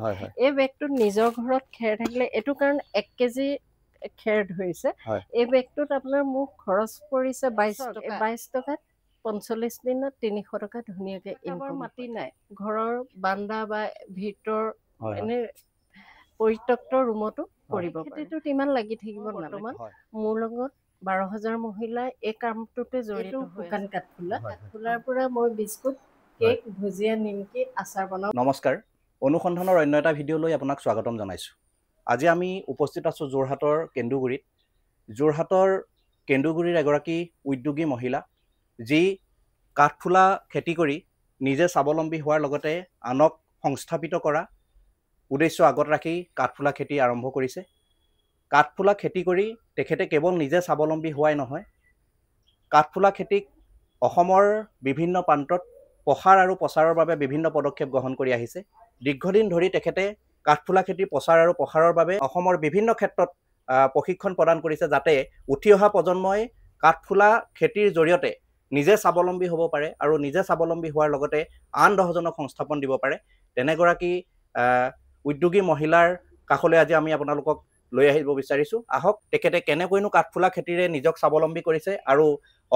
হয় হয়। এই বেগটোত নিজৰ ঘৰত খেৰ থাকিলে, এইটো কাৰণ 1 কেজি খেৰ ধৰিছে। এই বেগটোত আপোনাৰ মোক খৰচ পৰিছে 22 টকা। 22 টকাত 45 দিনত 300 টকা ধুনীয়াকে ইনকাম। মাটি নাই, ঘৰৰ বান্দা বা ভিতৰ এনে পৰিত্যক্ত ৰুমতো কৰিব। খেতিটোত ইমান লাগি থাকিব বৰ্তমান মোৰ লগত 12,000 মহিলা এই কামটোতে জড়িত। শুকান কাঠফুলা, কাঠফুলাৰ পৰা মই বিস্কুট, কেক, ভুজিয়া, নিমকি, আচাৰ বনাওঁ। নমস্কাৰ, অনুসন্ধানৰ অন্য এটা ভিডিঅ'লৈ আপোনাক স্বাগতম জনাইছোঁ। আজি আমি উপস্থিত আছোঁ যোৰহাটৰ কেন্দুগুৰিত। যোৰহাটৰ কেন্দুগুৰিৰ এগৰাকী উদ্যোগী মহিলা, যি কাঠফুলা খেতি কৰি নিজে স্বাৱলম্বী হোৱাৰ লগতে আনক সংস্থাপিত কৰা উদ্দেশ্য আগত ৰাখি কাঠফুলা খেতি আৰম্ভ কৰিছে। কাঠফুলা খেতি কৰি তেখেতে কেৱল নিজে স্বাৱলম্বী হোৱাই নহয়, কাঠফুলা খেতিক অসমৰ বিভিন্ন প্ৰান্তত প্ৰসাৰ আৰু প্ৰচাৰৰ বাবে বিভিন্ন পদক্ষেপ গ্ৰহণ কৰি আহিছে। দীৰ্ঘদিন ধৰি তেখেতে কাঠফুলা খেতিৰ প্ৰচাৰ আৰু প্ৰসাৰৰ বাবে অসমৰ বিভিন্ন ক্ষেত্ৰত প্ৰশিক্ষণ প্ৰদান কৰিছে, যাতে উঠি অহা প্ৰজন্মই কাঠফুলা খেতিৰ জৰিয়তে নিজে স্বাৱলম্বী হ'ব পাৰে আৰু নিজে স্বাৱলম্বী হোৱাৰ লগতে আন 10জনক সংস্থাপন দিব পাৰে। তেনেগৰাকী উদ্যোগী মহিলাৰ কাষলৈ আজি আমি আপোনালোকক লৈ আহিব বিচাৰিছোঁ। আহক, তেখেতে কেনেকৈনো কাঠফুলা খেতিৰে নিজক স্বাৱলম্বী কৰিছে আৰু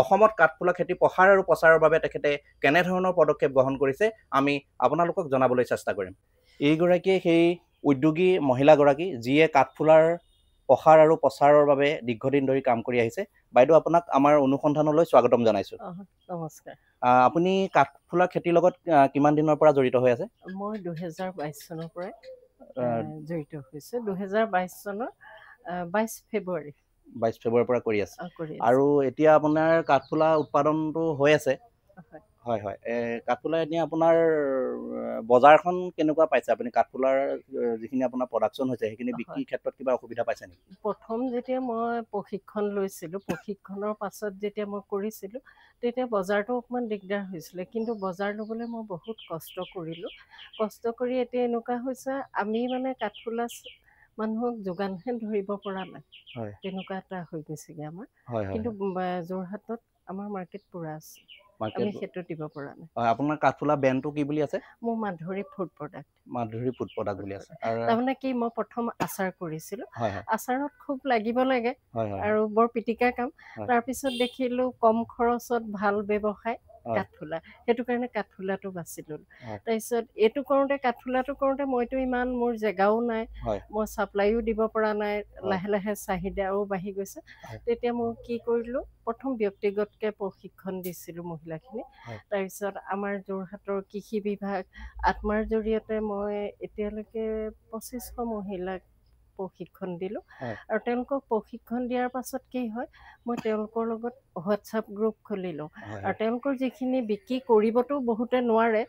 অসমত কাঠফুলা খেতি প্ৰসাৰ আৰু প্ৰচাৰৰ বাবে তেখেতে কেনেধৰণৰ পদক্ষেপ গ্ৰহণ কৰিছে, আমি আপোনালোকক জনাবলৈ চেষ্টা কৰিম। এইগৰাকীয়ে সেই উদ্যোগী মহিলাগৰাকী, যিয়ে কাঠফুলাৰ প্ৰসাৰ আৰু প্ৰচাৰৰ বাবে দীৰ্ঘদিন ধৰি কাম কৰি আহিছে। বাইদেউ, আপোনাক আমাৰ অনুসন্ধানলৈ স্বাগতম জনাইছোঁ। নমস্কাৰ। আপুনি কাঠফুলা খেতিৰ লগত কিমান দিনৰ পৰা জড়িত হৈ আছে? মই 2022 চনৰ পৰাই জড়িত হৈছোঁ। 2022 চনৰ 22 ফেব্ৰুৱাৰী। 22 ফেব্ৰুৱাৰীৰ পৰা কৰি আছে। আৰু এতিয়া আপোনাৰ কাঠফুলা উৎপাদনটো হৈ আছে? হয় হয়। কাঠফুলা এতিয়া আপোনাৰ বজাৰখন কেনেকুৱা পাইছে আপুনি? কাঠফুলাৰ যিখিনি আপোনাৰ প্ৰডাকশ্যন হৈছে, সেইখিনি বিক্ৰীৰ ক্ষেত্ৰত কিবা অসুবিধা পাইছে নেকি? প্ৰথম যেতিয়া মই প্ৰশিক্ষণ লৈছিলোঁ, প্ৰশিক্ষণৰ পাছত যেতিয়া মই কৰিছিলোঁ, তেতিয়া বজাৰটো অকণমান দিগদাৰ হৈছিলে। কিন্তু বজাৰ ল'বলৈ মই বহুত কষ্ট কৰিলোঁ। কষ্ট কৰি এতিয়া এনেকুৱা হৈছে, আমি মানে কাঠফুলা মানুহক যোগানহে ধৰিব পৰা নাই, তেনেকুৱা এটা হৈ গৈছেগৈ আমাৰ। কিন্তু যোৰহাটত আমাৰ মাৰ্কেট পূৰা আছে, আমি সেইটো দিব পৰা নাই। আপোনাৰ কাঠফুলা ব্ৰেণ্ডটো কি বুলি আছে? মোৰ Madhuri food product. Madhuri food product বুলি আছে। তাৰমানে কি, মই প্ৰথম আচাৰ কৰিছিলোঁ। আচাৰত খুব লাগিব লাগে আৰু বৰ পিটিকা কাম। তাৰপিছত দেখিলোঁ কম খৰচত ভাল ব্যৱসায় কাঠফুলা, সেইটো কাৰণে কাঠফুলাটো বাছি ল'লোঁ। তাৰপিছত এইটো কৰোঁতে, কাঠফুলাটো কৰোঁতে মইতো ইমান মোৰ জেগাও নাই, মই ছাপ্লাইও দিব পৰা নাই, লাহে লাহে চাহিদাও বাঢ়ি গৈছে। তেতিয়া মই কি কৰিলোঁ, প্ৰথম ব্যক্তিগতকৈ প্ৰশিক্ষণ দিছিলোঁ মহিলাখিনি। তাৰপিছত আমাৰ যোৰহাটৰ কৃষি বিভাগ আত্মাৰ জৰিয়তে মই এতিয়ালৈকে 2500 মহিলাক প্ৰশিক্ষণ দিলোঁ। আৰু তেওঁলোকক প্ৰশিক্ষণ দিয়াৰ পাছত কি হয়, মই তেওঁলোকৰ লগত হোৱাটছআপ গ্ৰুপ খুলি লওঁ। আৰু তেওঁলোকৰ যিখিনি বিক্ৰী কৰিবতো বহুতে নোৱাৰে,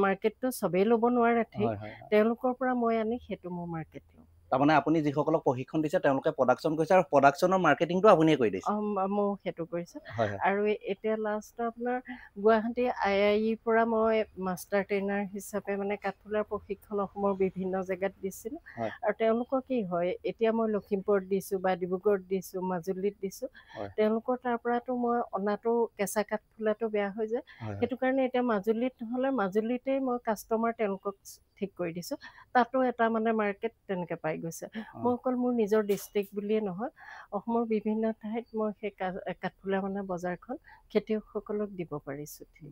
মাৰ্কেটটো চবেই ল'ব নোৱাৰে, ঠিক তেওঁলোকৰ পৰা মই আনি সেইটো মোৰ মাৰ্কেট লওঁ। তাৰমানে আপুনি যিসকলক প্ৰশিক্ষণ দিছে তেওঁলোকে প্ৰডাকশ্যন কৰিছে আৰু প্ৰডাকশ্যনৰ মাৰ্কেটিংটো আপুনিয়ে কৰি দিছে? মই সেইটো কৰিছোঁ। আৰু এতিয়া লাষ্ট আপোনাৰ গুৱাহাটী IIEৰ পৰা মই মাষ্টাৰ ট্ৰেইনাৰ হিচাপে মানে কাঠফুলাৰ প্ৰশিক্ষণ অসমৰ বিভিন্ন জেগাত দিছিলোঁ। আৰু তেওঁলোকৰ কি হয়, এতিয়া মই লখিমপুৰত দিছোঁ বা ডিব্ৰুগড়ত দিছোঁ, মাজুলীত দিছোঁ, তেওঁলোকৰ তাৰ পৰাতো মই অনাটো কেঁচা কাঠফুলাটো বেয়া হৈ যায়। সেইটো কাৰণে এতিয়া মাজুলীত হ'লে মাজুলীতেই মই কাষ্টমাৰ তেওঁলোকক ঠিক কৰি দিছোঁ। তাতো এটা মানে মাৰ্কেট তেনেকৈ পাই গৈছে। মই অকল মোৰ নিজৰ ডিষ্ট্ৰিক্ট বুলিয়ে নহয়, অসমৰ বিভিন্ন ঠাইত মই সেই কাঠফুলা মানে বজাৰখন খেতিয়কসকলক দিব পাৰিছোঁ। ঠিক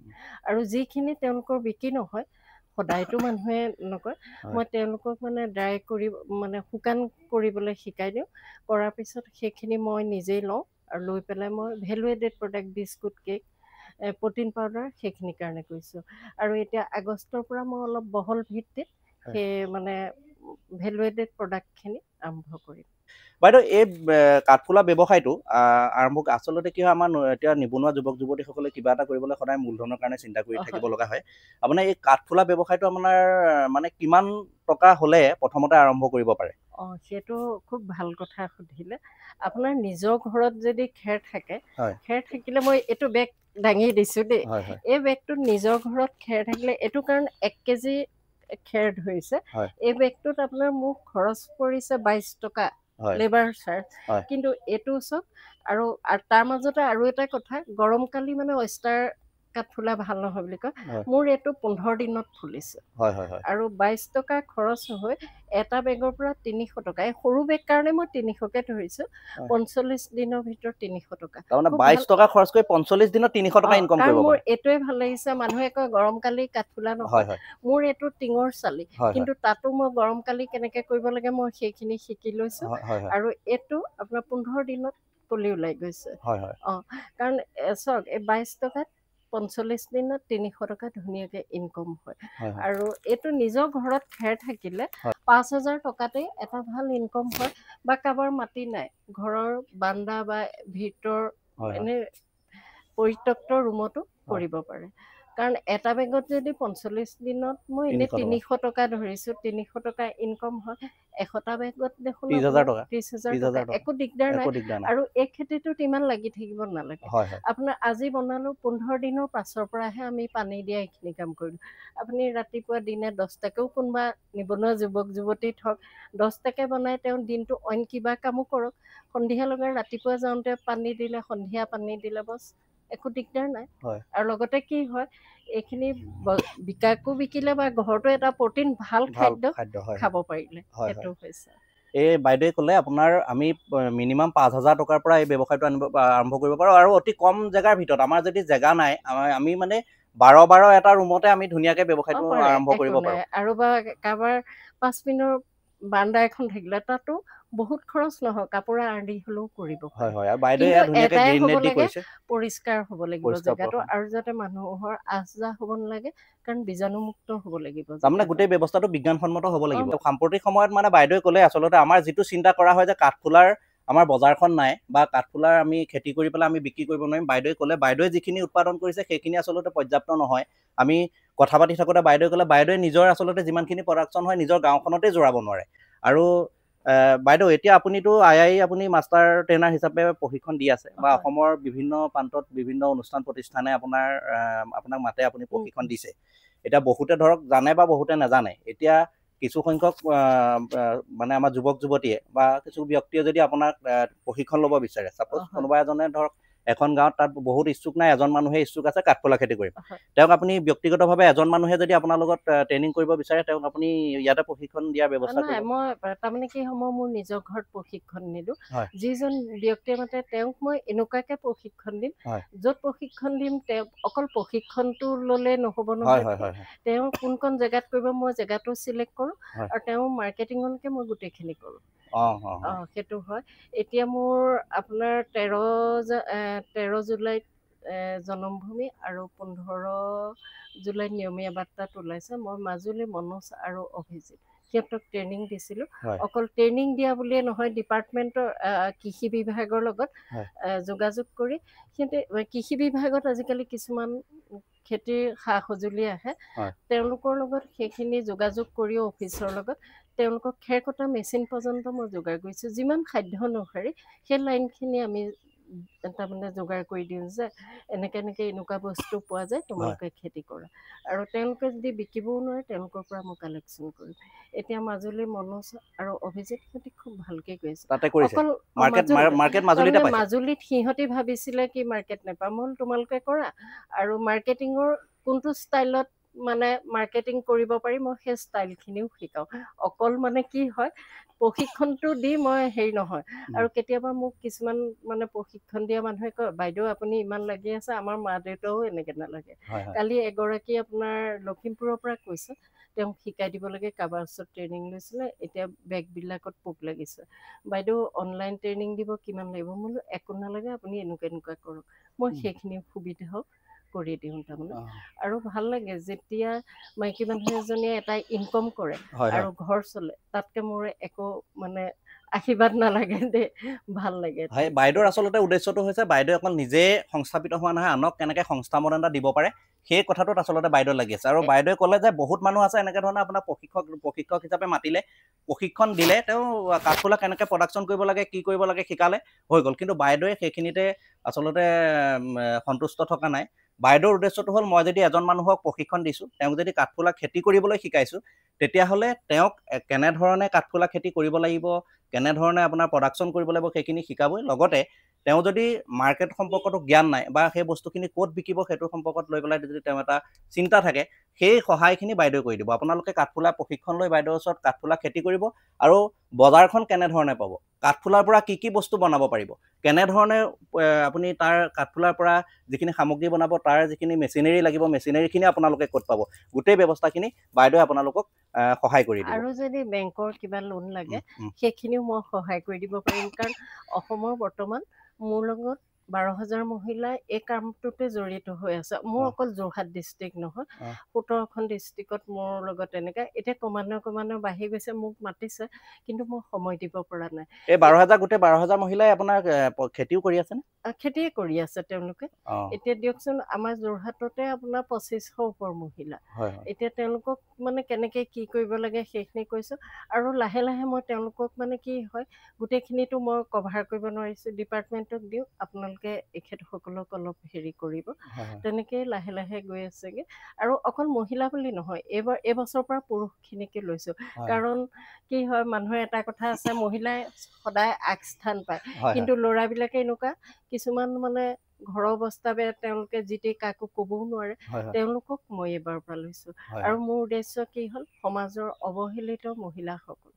আৰু যিখিনি তেওঁলোকৰ বিক্ৰী নহয়, সদায়তো মানুহে নকয়, মই তেওঁলোকক মানে ড্ৰাই কৰি মানে শুকান কৰিবলৈ শিকাই দিওঁ। কৰাৰ পিছত সেইখিনি মই নিজেই লওঁ আৰু লৈ পেলাই মই value added product, biscuit, cake, protein powder সেইখিনিৰ কাৰণে কৰিছোঁ। আৰু এতিয়া আগষ্টৰ পৰা মই অলপ বহল ভিত্তিত সেই মানে ভেলু এডেড প্ৰডাক্টখিনি আৰম্ভ কৰিম। বাইদেউ, এই কাঠফুলা ব্যৱসায়টো আৰম্ভ আচলতে কি হয়, আমাৰ এতিয়া নিবনুৱা যুৱক যুৱতীসকলে কিবা এটা কৰিবলৈ সদায় মূলধনৰ কাৰণে চিন্তা কৰি থাকিব লগা হয়। আপোনাৰ এই কাঠফুলা ব্যৱসায়টো আপোনাৰ মানে কিমান টকা হ'লে প্ৰথমতে আৰম্ভ কৰিব পাৰে? অঁ, সেইটো খুব ভাল কথা সুধিলে। আপোনাৰ নিজৰ ঘৰত যদি খেৰ থাকে, খেৰ থাকিলে মই এইটো বেগ দাঙি দিছোঁ দেই, এই বেগটোত নিজৰ ঘৰত খেৰ থাকিলে, এইটো কাৰণ 1 কেজি খেৰ ধৰিছে। এই বেগটোত আপোনাৰ মোক খৰচ পৰিছে 22 টকা লেবাৰ চাৰ্জ। কিন্তু এইটো চাওক, আৰু তাৰ মাজতে আৰু এটা কথা, গৰমকালি মানে অষ্টাৰ কাঠফুলা ভাল নহয় বুলি কয়, মোৰ এইটো 15 দিনত ফুলিছে। আৰু 22 টকা খৰচ হৈ এটা বেগৰ পৰা 300 টকা, এই সৰু বেগ কাৰণে মই 300কে ধৰিছোঁ, 45 দিনৰ ভিতৰত 300 টকা। 22 টকা খৰচ কৰি 45 দিনত 300 টকা ইনকম কৰিব। মোৰ এইটোৱে ভাল লাগিছে। মানুহে কয় গৰমকালি কাঠফুলা নহয়, মোৰ এইটো টিঙৰ চালি, কিন্তু তাতো মই গৰমকালি কেনেকে কৰিব লাগে মই সেইখিনি শিকি লৈছোঁ। আৰু এইটো আপোনাৰ 15 দিনত কলি ওলাই গৈছে। কাৰণ চাওক, এই 22 টকাত 45 দিনত 300 টকা ধুনীয়াকে ইনকম হয়। আৰু এইটো নিজৰ ঘৰত খেৰ থাকিলে 5000 টকাতে এটা ভাল ইনকম হয়। বা কাৰোবাৰ মাটি নাই, ঘৰৰ বান্দা বা ভিতৰ এনে পৰিত্যক্ত ৰুমতো কৰিব পাৰে। কাৰণ এটা বেগত যদি 45 দিনত মই এনে 300 টকা ধৰিছোঁ, 300 টকা ইনকম হয়, 100টা বেগত দেখোন 30,000 টকা, একো দিগদাৰ নাই। আৰু এই খেতিটোত ইমান লাগি থাকিব নালাগে। আপোনাৰ আজি বনালো, 15 দিনৰ পাছৰ পৰাহে আমি পানী দিয়া এইখিনি কাম কৰিলোঁ। আপুনি ৰাতিপুৱা দিনে 10টাকেও কোনোবা নিবনুৱা যুৱক যুৱতী থওক, 10টাকে বনাই তেওঁ দিনটো অইন কিবা কামো কৰক, সন্ধিয়া লগাই ৰাতিপুৱা যাওঁতে পানী দিলে, সন্ধিয়া পানী দিলে, বছ একো দিগদাৰ নাই। আৰু লগতে কি হয়, এইখিনি বিকাকো বিকিলে বা ঘৰতো এটা প্ৰটিন ভাল খাদ্য খাব পাৰিলে সেইটো হৈছে। এই বাইদেৱে ক'লে আপোনাৰ আমি মিনিমাম 5000 টকাৰ পৰা এই ব্যৱসায়টো আৰম্ভ কৰিব পাৰোঁ, আৰু অতি কম জেগাৰ ভিতৰত। আমাৰ যদি জেগা নাই, আমি মানে 12-12 এটা ৰুমতে আমি ধুনীয়াকে ব্যৱসায়টো আৰম্ভ কৰিব পাৰোঁ। আৰু বা কাৰোবাৰ 5 মিনিটৰ বান্দা এখন থাকিলে তাতো বহুত খৰচ নহয়, কাপোৰ আঁৰি হ'লেও কৰিব। পৰিষ্কাৰ হ'ব লাগিব জেগাটো, আৰু যাতে মানুহৰ আহ যাহ হ'ব নালাগে, কাৰণ বীজাণুমুক্ত হ'ব লাগিব। তাৰমানে গোটেই ব্যৱস্থাটো বিজ্ঞানসন্মত হ'ব লাগিব। সাম্প্ৰতিক সময়ত মানে বাইদেৱে ক'লে আচলতে আমাৰ যিটো চিন্তা কৰা হয় যে কাঠফুলাৰ আমাৰ বজাৰখন নাই বা কাঠফুলাৰ আমি খেতি কৰি পেলাই আমি বিক্ৰী কৰিব নোৱাৰিম, বাইদেৱে ক'লে বাইদেৱে যিখিনি উৎপাদন কৰিছে সেইখিনি আচলতে পৰ্যাপ্ত নহয়। আমি কথা পাতি থাকোঁতে বাইদেৱে ক'লে বাইদেৱে নিজৰ আচলতে যিমানখিনি প্ৰডাকশ্যন হয় নিজৰ গাঁওখনতে জোৰাব নোৱাৰে। আৰু বাইদেউ এতিয়া আপুনিতো আই আপুনি মাষ্টাৰ ট্ৰেইনাৰ হিচাপে প্ৰশিক্ষণ দি আছে বা অসমৰ বিভিন্ন প্ৰান্তত বিভিন্ন অনুষ্ঠান প্ৰতিষ্ঠানে আপোনাক মাতে, আপুনি প্ৰশিক্ষণ দিছে। এতিয়া বহুতে ধৰক জানে বা বহুতে নাজানে। এতিয়া কিছু সংখ্যক মানে আমাৰ যুৱক যুৱতীয়ে বা কিছু ব্যক্তিয়ে যদি আপোনাক প্ৰশিক্ষণ ল'ব বিচাৰে, ছাপ'জ কোনোবা এজনে ধৰক এখন গাঁৱত তাত বহুত ইচ্ছুক নাই, এজন মানুহে ইচ্ছুক আছে কাঠফুলা খেতি কৰিম, তেওঁক আপুনি ব্যক্তিগতভাৱে এজন মানুহে যদি আপোনাৰ লগত ট্ৰেইনিং কৰিব বিচাৰে, তেওঁক আপুনি ইয়াতে প্ৰশিক্ষণ দিয়াৰ ব্যৱস্থা নাই? মই তাৰমানে কি হয়, মোৰ নিজৰ ঘৰত প্ৰশিক্ষণ নিদিওঁ। যিজন ব্যক্তিয়ে মাতে তেওঁক মই এনেকুৱাকে প্ৰশিক্ষণ দিম, য'ত প্ৰশিক্ষণ দিম তেওঁ অকল প্ৰশিক্ষণটো ল'লে নহ'ব নহয়, তেওঁ কোনখন জেগাত কৰিব মই জেগাটো চিলেক্ট কৰোঁ, আৰু তেওঁ মাৰ্কেটিঙলৈকে মই গোটেইখিনি কৰোঁ। সেইটো হয়। এতিয়া মোৰ আপোনাৰ 13 জুলাইত জনমভূমি আৰু 15 জুলাইত নিয়মীয়া বাৰ্তাত ওলাইছে। মই মাজুলী মনোজ আৰু অভিজিত সিহঁতক ট্ৰেইনিং দিছিলোঁ। অকল ট্ৰেইনিং দিয়া বুলিয়ে নহয়, ডিপাৰ্টমেণ্টৰ কৃষি বিভাগৰ লগত যোগাযোগ কৰি সিহঁতে কৃষি বিভাগত আজিকালি কিছুমান খেতিৰ সা সঁজুলি আহে, তেওঁলোকৰ লগত সেইখিনি যোগাযোগ কৰিও অফিচৰ লগত তেওঁলোকক খেৰ কটা মেচিন পৰ্যন্ত মই যোগাৰ কৰিছোঁ। যিমান সাধ্য অনুসৰি সেই লাইনখিনি আমি তাৰমানে যোগাৰ কৰি দিওঁ যে এনেকে এনেকে এনেকুৱা বস্তু পোৱা যায়, তোমালোকে খেতি কৰা। আৰু তেওঁলোকে যদি বিকিবও নোৱাৰে তেওঁলোকৰ পৰা মই কালেকশ্যন কৰিম। এতিয়া মাজুলী মনোজ আৰু অভিজিত সিহঁতি খুব ভালকে কৰিছে। অকল মাজুলীত সিহঁতি ভাবিছিলে কি মাৰ্কেট নাপাম, মই তোমালোকে কৰা, আৰু মাৰ্কেটিঙৰ কোনটো ষ্টাইলত মানে মাৰ্কেটিং কৰিব পাৰি মই সেই ষ্টাইলখিনিও শিকাওঁ। অকল মানে কি হয়, প্ৰশিক্ষণটো দি মই হেৰি নহয়। আৰু কেতিয়াবা মোক কিছুমান মানে প্ৰশিক্ষণ দিয়া মানুহে কয়, বাইদেউ আপুনি ইমান লাগি আছে, আমাৰ মা দেউতাও এনেকে নালাগে। কালি এগৰাকী আপোনাৰ লখিমপুৰৰ পৰা কৈছে, তেওঁক শিকাই দিব লাগে, কাৰোবাৰ ওচৰত ট্ৰেইনিং লৈছিলে, এতিয়া বেগবিলাকত পোক লাগিছে, বাইদেউ অনলাইন ট্ৰেইনিং দিব কিমান লাগিব? মই বোলো একো নালাগে, আপুনি এনেকুৱা এনেকুৱা কৰক। মই সেইখিনি সুবিধাও কৰি দিওঁ তাৰমানে। আৰু ভাল লাগে যেতিয়া মাইকী মানুহ এজনীয়ে এটা ইনকম কৰে আৰু ঘৰ চলে, তাতকে মোৰ একো মানে আশীৰ্বাদ নালাগে দেই, ভাল লাগে। হয়, বাইদেউৰ আচলতে উদ্দেশ্যটো হৈছে বাইদেউ অকল নিজে সংস্থাপিত হোৱা নহয়, আনক কেনেকৈ সংস্থাপন এটা দিব পাৰে সেই কথাটোত আচলতে বাইদেউ লাগি আছে। আৰু বাইদেৱে ক'লে যে বহুত মানুহ আছে এনেকে ধৰণে আপোনাৰ প্ৰশিক্ষক হিচাপে মাতিলে, প্ৰশিক্ষণ দিলে, তেওঁ কাঠফুলা কেনেকৈ প্ৰডাকশ্যন কৰিব লাগে, কি কৰিব লাগে শিকালে, হৈ গ'ল। কিন্তু বাইদেৱে সেইখিনিতে আচলতে সন্তুষ্ট থকা নাই। বাইদেউৰ উদ্দেশ্যটো হ'ল মই যদি এজন মানুহক প্ৰশিক্ষণ দিছোঁ, তেওঁক যদি কাঠফুলা খেতি কৰিবলৈ শিকাইছোঁ, তেতিয়াহ'লে তেওঁক কেনেধৰণে কাঠফুলা খেতি কৰিব লাগিব, কেনেধৰণে আপোনাৰ প্ৰডাকশ্যন কৰিব লাগিব সেইখিনি শিকাবই, লগতে তেওঁ যদি মাৰ্কেট সম্পৰ্কতো জ্ঞান নাই বা সেই বস্তুখিনি ক'ত বিকিব সেইটো সম্পৰ্কত লৈ পেলাই যদি তেওঁ এটা চিন্তা থাকে, সেই সহায়খিনি বাইদেৱে কৰি দিব। আপোনালোকে কাঠফুলা প্ৰশিক্ষণ লৈ বাইদেউৰ ওচৰত কাঠফুলা খেতি কৰিব আৰু বজাৰখন কেনেধৰণে পাব, কাঠফুলাৰ পৰা কি কি বস্তু বনাব পাৰিব, কেনেধৰণে আপুনি তাৰ কাঠফুলাৰ পৰা যিখিনি সামগ্ৰী বনাব তাৰ যিখিনি মেচিনেৰী লাগিব, মেচিনেৰীখিনি আপোনালোকে ক'ত পাব, গোটেই ব্যৱস্থাখিনি বাইদেৱে আপোনালোকক সহায় কৰি দিব। আৰু যদি বেংকৰ কিবা লোন লাগে সেইখিনিও মই সহায় কৰি দিব পাৰিম। কাৰণ অসমৰ বৰ্তমান মোৰ লগত 12,000 মহিলা এই কামটোতে জড়িত হৈ আছে। মোৰ অকল যোৰহাট ডিষ্ট্ৰিক্ট নহয়, 17খন ডিষ্ট্ৰিক্টত মোৰ লগত এনেকৈ এতিয়া ক্ৰমান্বয়ে ক্ৰমান্বয়ে বাঢ়ি গৈছে। মোক মাতিছে কিন্তু মই সময় দিব পৰা নাই। এই 12,000 গোটেই 12,000 মহিলাই আপোনাৰ খেতিও কৰি আছে? খেতিয়ে কৰি আছে তেওঁলোকে। এতিয়া দিয়কচোন আমাৰ যোৰহাটতে আপোনাৰ 2,500 ওপৰ মহিলা। এতিয়া তেওঁলোকক মানে কেনেকৈ কি কৰিব লাগে সেইখিনি কৈছোঁ। আৰু লাহে লাহে মই তেওঁলোকক মানে কি হয় গোটেইখিনিতো মই কভাৰ কৰিব নোৱাৰিছোঁ, ডিপাৰ্টমেণ্টক দিওঁ, আপোনালোকে এখেতসকলক অলপ হেৰি কৰিব, তেনেকেই লাহে লাহে গৈ আছেগৈ। আৰু অকল মহিলা বুলি নহয়, এইবাৰ এইবছৰৰ পৰা পুৰুষখিনিকে লৈছোঁ। কাৰণ কি হয়, মানুহে এটা কথা আছে, মহিলাই সদায় আগস্থান পায়, কিন্তু ল'ৰাবিলাকে এনেকুৱা কিছুমান মানে ঘৰৰ অৱস্থা বেয়া, তেওঁলোকে যিটি কাকো ক'বও নোৱাৰে, তেওঁলোকক মই এইবাৰৰ পৰা লৈছোঁ। আৰু মোৰ উদ্দেশ্য কি হ'ল, সমাজৰ অৱহেলিত মহিলাসকল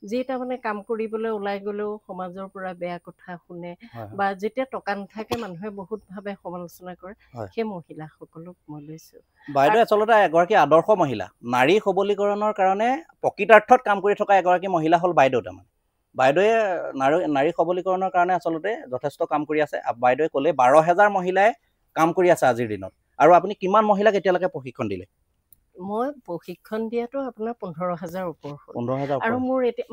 যি তাৰমানে কাম কৰিবলৈ ওলাই গ'লেও সমাজৰ পৰা বেয়া কথা শুনে বা যেতিয়া টকা নাথাকে মানুহে বহুতভাৱে সমালোচনা কৰে, সেই মহিলাসকলক মই লৈছোঁ। বাইদেউ আচলতে এগৰাকী আদৰ্শ মহিলা, নাৰী সবলীকৰণৰ কাৰণে প্ৰকৃতাৰ্থত কাম কৰি থকা এগৰাকী মহিলা হ'ল বাইদেউ। তাৰমানে বাইদেৱে নাৰী সবলীকৰণৰ কাৰণে আচলতে যথেষ্ট কাম কৰি আছে। বাইদেৱে ক'লে 12,000 মহিলাই কাম কৰি আছে আজিৰ দিনত। আৰু আপুনি কিমান মহিলাক এতিয়ালৈকে প্ৰশিক্ষণ দিলে? মই প্ৰশিক্ষণ দিয়াটো আপোনাৰ 15,000 ওপৰ হ'ল। 15,000 আৰু মোৰ এতিয়া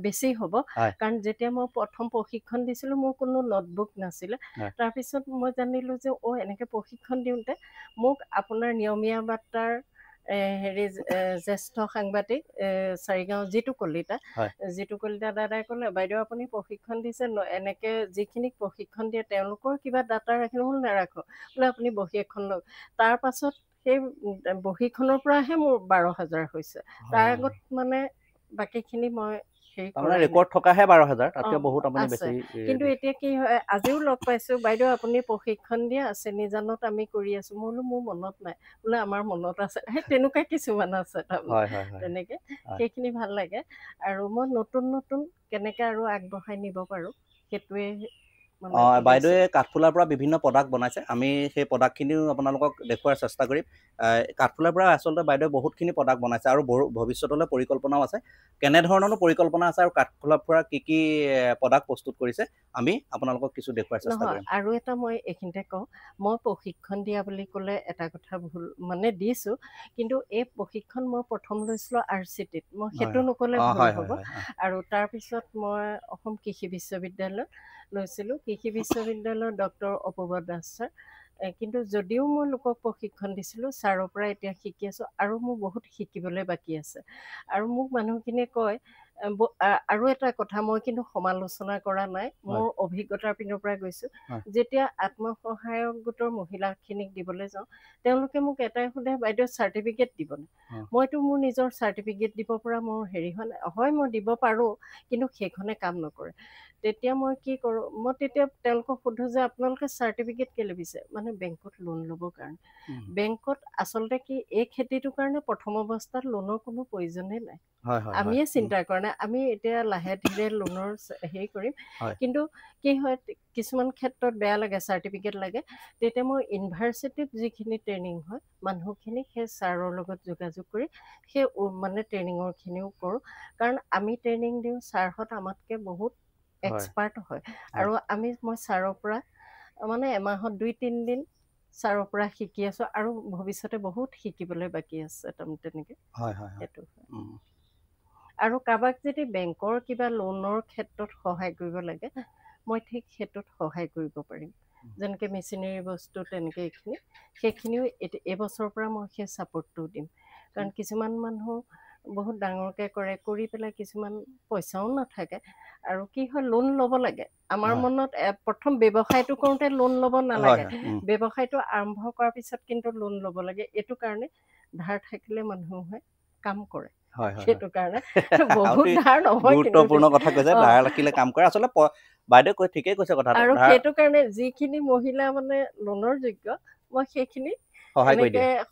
বেছি হ'ব, কাৰণ যেতিয়া মই প্ৰথম প্ৰশিক্ষণ দিছিলোঁ মোৰ কোনো নোটবুক নাছিলে। তাৰপিছত মই জানিলোঁ যে এনেকৈ প্ৰশিক্ষণ দিওঁতে মোক আপোনাৰ নিয়মীয়া বাৰ্তাৰ হেৰি জ্যেষ্ঠ সাংবাদিক চাৰিগাঁও জিতু কলিতা, জিতু কলিতা দাদাই ক'লে, বাইদেউ আপুনি প্ৰশিক্ষণ দিছে, এনেকৈ যিখিনিক প্ৰশিক্ষণ দিয়ে তেওঁলোকৰ কিবা ডাটা ৰাখিব বোলে নাৰাখোঁ, বোলে আপুনি বহী এখন লওক। তাৰ পাছত সেই বহীখনৰ পৰাহে মোৰ 12,000 হৈছে। তাৰ আগত মানে বাকীখিনি মই ৰেকৰ্ড থকাহে 12,000, তাতকৈ বহুত আপুনি বেছি। কিন্তু এতিয়া কি হয়, আজিও লগ পাইছোঁ, বাইদেউ আপুনি প্ৰশিক্ষণ দিয়া চেনিজানত আমি কৰি আছোঁ। মই বোলো মোৰ মনত নাই, বোলে আমাৰ মনত আছে। সেই তেনেকুৱা কিছুমান আছে তাৰমানে, তেনেকৈ সেইখিনি ভাল লাগে। আৰু মই নতুন নতুন কেনেকৈ আৰু আগবঢ়াই নিব পাৰোঁ সেইটোৱে। বাইদেৱে কাঠফুলাৰ পৰা বিভিন্ন প্ৰডাক্ট বনাইছে, আমি সেই প্ৰডাক্টখিনিও আপোনালোকক দেখুওৱাৰ চেষ্টা কৰিম। কাঠফুলাৰ পৰা আচলতে বাইদেৱে বহুতখিনি প্ৰডাক্ট বনাইছে আৰু ভৱিষ্যতলৈ পৰিকল্পনাও আছে। কেনেধৰণৰো পৰিকল্পনা আছে আৰু কাঠফুলাৰ পৰা কি কি প্ৰডাক্ট প্ৰস্তুত কৰিছে আমি আপোনালোকক কিছু দেখুওৱাৰ চেষ্টা কৰিম। আৰু এটা মই এইখিনিতে কওঁ, মই প্ৰশিক্ষণ দিয়া বুলি ক'লে এটা কথা ভুল, মানে দিছোঁ, কিন্তু এই প্ৰশিক্ষণ মই প্ৰথম লৈছিলোঁ RCTত, মই সেইটো নক'লে ভুল হ'ব। আৰু তাৰপিছত মই অসম কৃষি বিশ্ববিদ্যালয়ত লৈছিলোঁ, কৃষি বিশ্ববিদ্যালয়ৰ ডক্টৰ অপূৰ্ব দাস ছাৰ। কিন্তু যদিও মই লোকক প্ৰশিক্ষণ দিছিলোঁ, ছাৰৰ পৰা এতিয়া শিকি আছোঁ আৰু মোৰ বহুত শিকিবলৈ বাকী আছে। আৰু মোক মানুহখিনিয়ে কয়, আৰু এটা কথা মই কিন্তু সমালোচনা কৰা নাই, মোৰ অভিজ্ঞতাৰ পিনৰ পৰা গৈছোঁ। যেতিয়া আত্মসহায়ক গোটৰ মহিলাখিনিক দিবলৈ যাওঁ, তেওঁলোকে মোক এটাই সোধে, বাইদেউ চাৰ্টিফিকেট দিবনে? মইতো মোৰ নিজৰ চাৰ্টিফিকেট দিব পৰা মোৰ হেৰি হোৱা নাই। হয়, মই দিব পাৰোঁ, কিন্তু সেইখনে কাম নকৰে। তেতিয়া মই কি কৰোঁ, মই তেতিয়া তেওঁলোকক সোধোঁ যে আপোনালোকে চাৰ্টিফিকেট কেলৈ বিচাৰে? মানে বেংকত লোন ল'বৰ কাৰণে। বেংকত আচলতে কি, এই খেতিটোৰ কাৰণে প্ৰথম অৱস্থাত লোনৰ কোনো প্ৰয়োজনেই নাই। আমিয়ে চিন্তা কৰা নাই, আমি এতিয়া লাহে ধীৰে লোনৰ হেৰি কৰিম। কিন্তু কি হয়, কিছুমান ক্ষেত্ৰত বেয়া লাগে, চাৰ্টিফিকেট লাগে। তেতিয়া মই ইউনিভাৰ্চিটিত যিখিনি ট্ৰেইনিং হয়, মানুহখিনিক সেই ছাৰৰ লগত যোগাযোগ কৰি সেই মানে ট্ৰেইনিঙৰখিনিও কৰোঁ। কাৰণ আমি ট্ৰেইনিং দিওঁ, ছাৰহঁত আমাতকৈ বহুত এক্সপাৰ্ট হয়। আৰু মই ছাৰৰ পৰা মানে এমাহত 2-3 দিন ছাৰৰ পৰা শিকি আছোঁ আৰু ভৱিষ্যতে বহুত শিকিবলৈ বাকী আছে তেনেকৈ। সেইটো আৰু কাৰোবাক যদি বেংকৰ কিবা লোনৰ ক্ষেত্ৰত সহায় কৰিব লাগে, মই ঠিক সেইটোত সহায় কৰিব পাৰিম। যেনেকৈ মেচিনেৰী বস্তু তেনেকৈ এইখিনি সেইখিনিও এইবছৰৰ পৰা মই সেই ছাপৰ্টটো দিম। কাৰণ কিছুমান মানুহ বহুত ডাঙৰকৈ কৰে, কৰি পেলাই কিছুমান পইচাও নাথাকে। আৰু কি হয়, লোন ল'ব লাগে। আমাৰ মনত প্ৰথম ব্যৱসায়টো কৰোঁতে লোন ল'ব নালাগে, ব্যৱসায়টো আৰম্ভ কৰাৰ পিছত কিন্তু লোন ল'ব লাগে। এইটো কাৰণে ধাৰ থাকিলে মানুহে কাম কৰে, সেইটো কাৰণে বহুত ধাৰ নহয়। গুৰুত্বপূৰ্ণ কথা কৈছে, ধাৰ ৰাখিলে কাম কৰে। আচলতে বাইদেউ কৈ ঠিকেই কৈছে কথাটো। আৰু সেইটো কাৰণে যিখিনি মহিলা মানে লোনৰ যোগ্য, মই সেইখিনি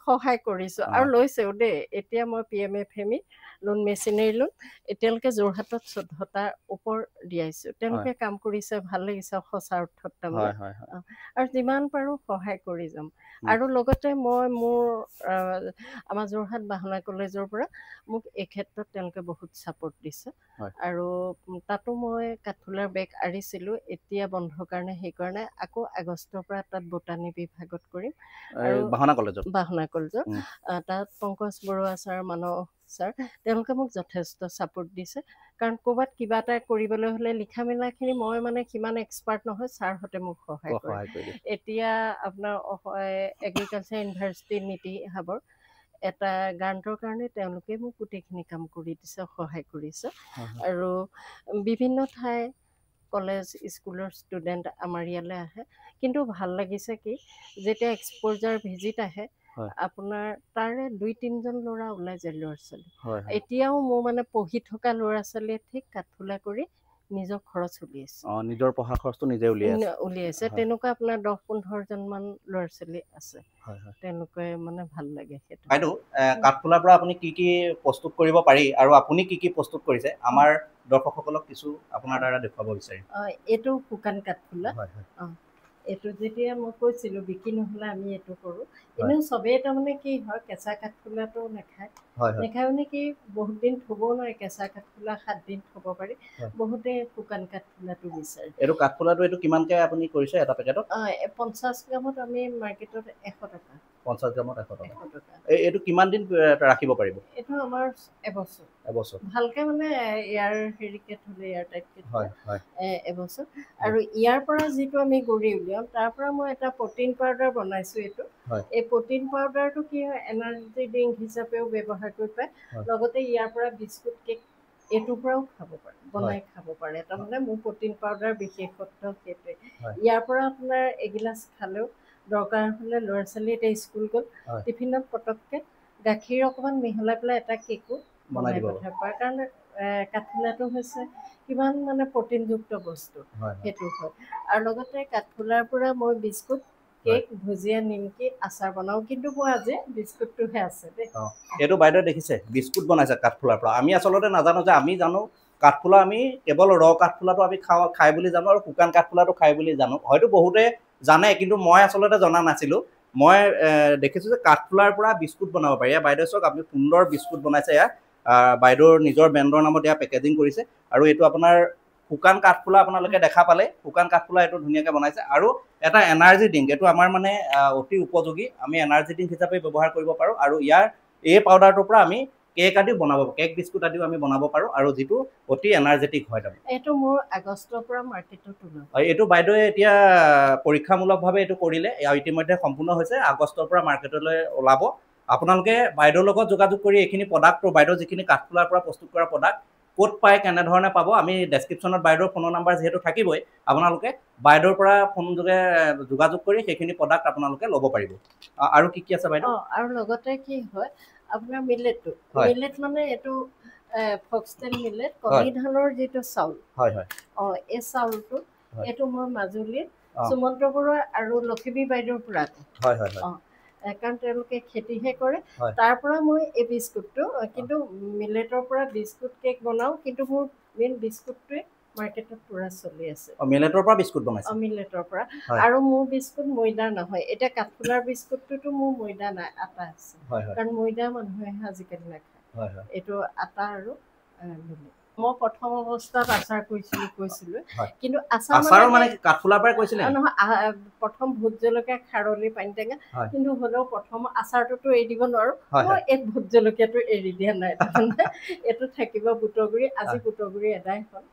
সহায় কৰিছো আৰু লৈছেও দেই। এতিয়া মই P M F M E loan, machinery loan এতিয়ালৈকে যোৰহাটত 14টাৰ ওপৰ দিয়াইছো। তেওঁলোকে কাম কৰিছে, ভাল লাগিছে সঁচা অৰ্থত তাৰমানে। আৰু যিমান পাৰো সহায় কৰি যাম। আৰু লগতে মই মোৰ আমাৰ যোৰহাট বাহনা কলেজৰ পৰা মোক এই ক্ষেত্ৰত তেওঁলোকে বহুত ছাপৰ্ট দিছে। আৰু তাতো মই কাঠফুলাৰ বেগ আঁৰিছিলোঁ, এতিয়া বন্ধ কাৰণে, সেইকাৰণে আকৌ আগষ্টৰ পৰা তাত বটানী বিভাগত কৰিম। আৰু বাহনা কলেজত, বাহনা কলেজত তাত পংকজ বৰুৱা ছাৰ, মানৱ ছাৰ, তেওঁলোকে মোক যথেষ্ট ছাপৰ্ট দিছে। কাৰণ ক'ৰবাত কিবা এটা কৰিবলৈ হ'লে লিখা মেলাখিনি মই মানে সিমান এক্সপাৰ্ট নহয়, ছাৰহঁতে মোক সহায় কৰে। এতিয়া আপোনাৰ এগ্ৰিকালচাৰ ইউনিভাৰ্চিটি নীতি হাবৰ এটা গ্ৰাণ্টৰ কাৰণে তেওঁলোকে মোক গোটেইখিনি কাম কৰি দিছে, সহায় কৰিছে। আৰু বিভিন্ন ঠাই কলেজ স্কুলৰ ষ্টুডেণ্ট আমাৰ ইয়ালৈ আহে। কিন্তু ভাল লাগিছে কি, যেতিয়া এক্সপ'জাৰ ভিজিট আহে আপোনাৰ, তাৰে 2-3জন ল'ৰা ওলাই যায়, ল'ৰা ছোৱালী। এতিয়াও মোৰ মানে পঢ়ি থকা ল'ৰা ছোৱালীয়ে ঠিক কাঠফুলা কৰি নিজৰ খৰচ উলিয়াইছে, নিজৰ পঢ়া খৰচটো নিজে উলিয়াইছে। তেনেকুৱা আপোনাৰ 10-15জনমান ল'ৰা ছোৱালী আছে, তেওঁলোকে মানে ভাল লাগে সেইটো। বাইদেউ, কাঠফুলাৰ পৰা আপুনি কি কি প্ৰস্তুত কৰিব পাৰি আৰু আপুনি কি কি প্ৰস্তুত কৰিছে আমাৰ দৰ্শকসকলক কিছু আপোনাৰ দ্বাৰা দেখুৱাব বিচাৰিম। এইটো শুকান কাঠফুলা। এইটো যেতিয়া মই কৈছিলোঁ বিক্ৰী নহ'লে আমি এইটো কৰোঁ। এনেও চবেই তাৰমানে কি হয়, কেঁচা কাঠফুলাটো নাখায়, নাখায় মানে কি বহুত দিন থ'বও নোৱাৰে। কেঁচা কাঠফুলা 7 দিন থ'ব পাৰি, বহুতে শুকান কাঠফুলাটো বিচাৰে। এইটো কাঠফুলাটো এইটো কিমানকৈ আপুনি কৰিছে এটা পেকেটত? 50 গ্ৰামত আমি মাৰ্কেটত 100 টকা। 50 গ্ৰামত 100 টকা। এইটো কিমান দিন ৰাখিব পাৰিব? এইটো আমাৰ এবছৰ। এবছৰ ভালকে মানে ইয়াৰ হেৰিকে থ'লে, এয়াৰ টাইটকে এবছৰ। আৰু ইয়াৰ পৰা যিটো আমি গুড়ি উলিয়াওঁ, তাৰ পৰা মই এটা প্ৰটিন পাউডাৰ বনাইছোঁ। এইটো এই প্ৰটিন পাউডাৰটো কি হয়, এনাৰ্জি ড্ৰিংক হিচাপেও ব্যৱহাৰ কৰিব পাৰে, লগতে ইয়াৰ পৰা বিস্কুট, কেক এইটোৰ পৰাও খাব পাৰে, বনাই খাব পাৰে। তাৰমানে মোৰ প্ৰটিন পাউডাৰ বিশেষত্ব সেইটোৱে। ইয়াৰ পৰা আপোনাৰ এগিলাচ খালেও দৰকাৰ হ'লে ল'ৰা ছোৱালী এতিয়া স্কুল গ'ল, টিফিনত পটককৈ গাখীৰ অকণমান মিহলাই পেলাই এটা কেকো বনাই পঠাব পাৰে। কাৰণ কাঠফুলাটো হৈছে কিমান মানে প্ৰটিনযুক্ত বস্তু, সেইটো হয়। আৰু লগতে কাঠফুলাৰ পৰা মই বিস্কুট, কেক, ভুজিয়া, নিমকি, আচাৰ বনাওঁ। কিন্তু মই আজি বিস্কুটটোহে আছে দেই। এইটো বাইদেউ দেখিছে, বিস্কুট বনাইছে কাঠফুলাৰ পৰা। আমি আচলতে নাজানো যে, আমি জানো কাঠফুলা আমি কেৱল ৰ কাঠফুলাটো আমি খাওঁ, খাই বুলি জানো, আৰু শুকান কাঠফুলাটো খাই বুলি জানো। হয়তো বহুতে জানে, কিন্তু মই আচলতে জনা নাছিলোঁ। মই দেখিছোঁ যে কাঠফুলাৰ পৰা বিস্কুট বনাব পাৰি। এয়া বাইদেউ চাওক, আপুনি সুন্দৰ বিস্কুট বনাইছে। এয়া বাইদেউৰ নিজৰ ব্ৰেণ্ডৰ নামত এয়া পেকেজিং কৰিছে। আৰু এইটো আপোনাৰ শুকান কাঠফুলা আপোনালোকে দেখা পালে, শুকান কাঠফুলা এইটো ধুনীয়াকৈ বনাইছে। আৰু এটা এনাৰ্জি ড্ৰিংক, এইটো আমাৰ মানে অতি উপযোগী, আমি এনাৰ্জি ড্ৰিংক হিচাপে ব্যৱহাৰ কৰিব পাৰোঁ। আৰু ইয়াৰ এই পাউডাৰটোৰ পৰা আমি কেক আদিও বনাব, কেক বিস্কুট আদিও আমি বনাব পাৰোঁ, আৰু যিটো অতি এনাৰ্জেটিক হয়। তাৰমানে এইটো মোৰ আগষ্টৰ পৰা মাৰ্কেটত ওলাব। এইটো বাইদেৱে এতিয়া পৰীক্ষামূলকভাৱে এইটো কৰিলে, ইতিমধ্যে সম্পূৰ্ণ হৈছে, আগষ্টৰ পৰা মাৰ্কেটলৈ ওলাব। আপোনালোকে বাইদেউৰ লগত যোগাযোগ কৰি এইখিনি প্ৰডাক্টটো, বাইদেউ যিখিনি কাঠফুলাৰ পৰা প্ৰস্তুত কৰা প্ৰডাক্ট ক'ত পায়, কেনেধৰণে পাব, আমি ডেছক্ৰিপশ্যনত বাইদেউৰ ফোনৰ নাম্বাৰ যিহেতু থাকিবই, আপোনালোকে বাইদেউৰ পৰা ফোনযোগে যোগাযোগ কৰি সেইখিনি প্ৰডাক্ট আপোনালোকে ল'ব পাৰিব। আৰু কি কি আছে বাইদেউ? আৰু লগতে কি হয় আপোনাৰ মিলেটটো, মিলেট মানে এইটো ফক্সটেল মিলেট, কণী ধানৰ যিটো চাউল, এই চাউলটো, এইটো মই মাজুলীত সুমন্ত বৰুৱা আৰু লখিমী বাইদেউৰ পৰা, কাৰণ তেওঁলোকে খেতিহে কৰে, তাৰ পৰা মই এই বিস্কুটটো, কিন্তু মিলেটৰ পৰা বিস্কুট কেক বনাওঁ, কিন্তু মোৰ মেইন বিস্কুটটোৱে মাৰ্কেটত পুৰা চলি আছে। মিলেটৰ পৰা বিস্কুট বনাইছে? মিলেটৰ পৰা। আৰু মোৰ বিস্কুট ময়দা নহয়। এতিয়া কাঠফুলাৰ বিস্কুটটোতো মোৰ ময়দা নাই, আটা আছে, কাৰণ ময়দা মানুহে আজিকালি নাখায়। এইটো আটা আৰু মিলেট। মই প্ৰথম অৱস্থাত আচাৰ কৰিছিলো, কিন্তু আচাৰ মানে কাঠফুলাৰ পৰাই কৰিছিলে নহয়, প্ৰথম ভোট জলকীয়া, খাৰলি, পানী টেঙা, কিন্তু হ'লেও প্ৰথম আচাৰটোতো এৰি দিব নোৱাৰো। মই এই ভোট জলকীয়াটো এৰি দিয়া নাই, তাৰমানে এইটো থাকিব। বুটৰ গুড়ি, আজি বুটৰ গুড়ি এদাই হ'ল।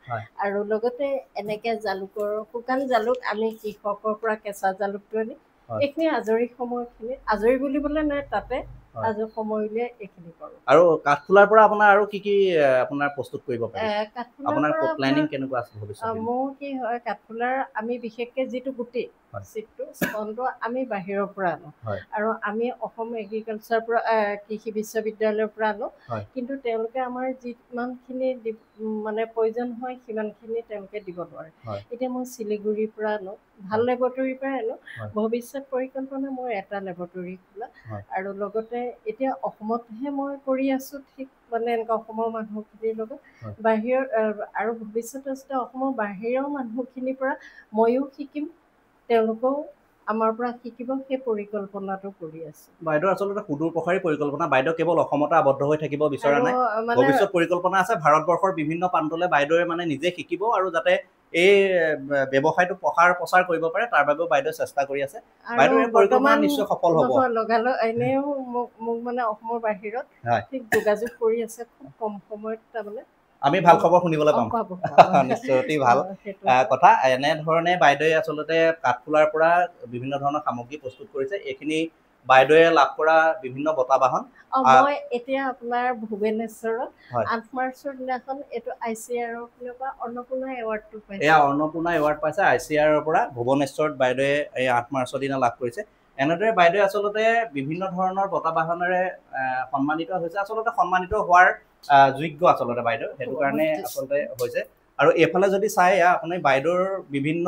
আৰু লগতে এনেকে জালুকৰ, শুকান জালুক আমি কৃষকৰ পৰা কেঁচা জালুকটো আনি এইখিনি আজৰি সময়খিনি, আজৰি বুলিবলৈ নাই, তাতে আজৰি সময় উলিয়াই এইখিনি কৰোঁ। আৰু কাঠফুলাৰ পৰা আপোনাৰ আৰু কি কি আপোনাৰ প্ৰস্তুত কৰিব পাৰি? আপোনাৰ প্লেনিং কেনেকুৱা আছে ভৱিষ্যতে? মোৰ কি হয়, কাঠফুলাৰ আমি বিশেষকৈ যিটো গুটি চিটটো স্পনটো আমি বাহিৰৰ পৰা আনো, আৰু আমি অসম এগ্ৰিকালচাৰ পৰা কৃষি বিশ্ববিদ্যালয়ৰ পৰা আনো। কিন্তু তেওঁলোকে আমাৰ যিমানখিনি মানে প্ৰয়োজন হয় সিমানখিনি তেওঁলোকে দিব নোৱাৰে। এতিয়া মই শিলিগুৰিৰ পৰা আনো, ভাল লেবৰেটৰীৰ পৰাই আনো। ভৱিষ্যত পৰিকল্পনা মোৰ এটা লেবৰেটৰী খোলা, আৰু লগতে এতিয়া অসমতহে মই কৰি আছোঁ, ঠিক মানে এনেকুৱা অসমৰ মানুহখিনিৰ লগত বাহিৰৰ, আৰু ভৱিষ্যতে অসমৰ বাহিৰৰ মানুহখিনিৰ পৰা ময়ো শিকিম, তেওঁলোকেও আমাৰ পৰা শিকিব, সেই পৰিকল্পনাটো কৰি আছো। বাইদেউ আচলতে সুদূৰ প্ৰসাৰী পৰিকল্পনা, বাইদেউ কেৱল অসমতে আবদ্ধ হৈ থাকিব বিচৰা নাই, ভৱিষ্যত পৰিকল্পনা আছে ভাৰতবৰ্ষৰ বিভিন্ন প্ৰান্তলৈ বাইদেৱে মানে নিজে শিকিব আৰু যাতে এই ব্যৱসায়টো প্ৰচাৰ কৰিব পাৰে তাৰ বাবেও বাইদেউ চেষ্টা কৰি আছে। বাইদেউ এই পৰিকল্পনা নিশ্চয় সফল হ'ব। লগালগ এনেও মোক মানে অসমৰ বাহিৰত ঠিক যোগাযোগ কৰি আছে, খুব কম সময়ত তাৰমানে আমি ভাল খবৰ শুনিবলৈ পাম নিশ্চয়। অতি ভাল কথা। এনেধৰণে বাইদেৱে আচলতে কাঠফুলাৰ পৰা বিভিন্ন ধৰণৰ সামগ্ৰী প্ৰস্তুত কৰিছে। এইখিনি বাইদেৱে লাভ কৰা বিভিন্ন বঁটা বাহন। মই এতিয়া আপোনাৰ ভুৱনেশ্বৰত 8 মাৰ্চৰ দিনাখন এইটো I C আৰৰ পৰা অন্নপূৰ্ণা এৱাৰ্ডটো পাইছে। এয়া অন্নপূৰ্ণা এৱাৰ্ড পাইছে I C আৰৰ পৰা, ভুৱনেশ্বৰত বাইদেৱে এই 8 মাৰ্চৰ দিনা লাভ কৰিছে। এনেদৰে বাইদেৱে আচলতে বিভিন্ন ধৰণৰ বঁটা বাহনেৰে সন্মানিত হৈছে। আচলতে সন্মানিত হোৱাৰ যোগ্য আচলতে বাইদেউ, সেইটো কাৰণে আচলতে হৈছে। আৰু এইফালে যদি চাই আপুনি বাইদেউৰ বিভিন্ন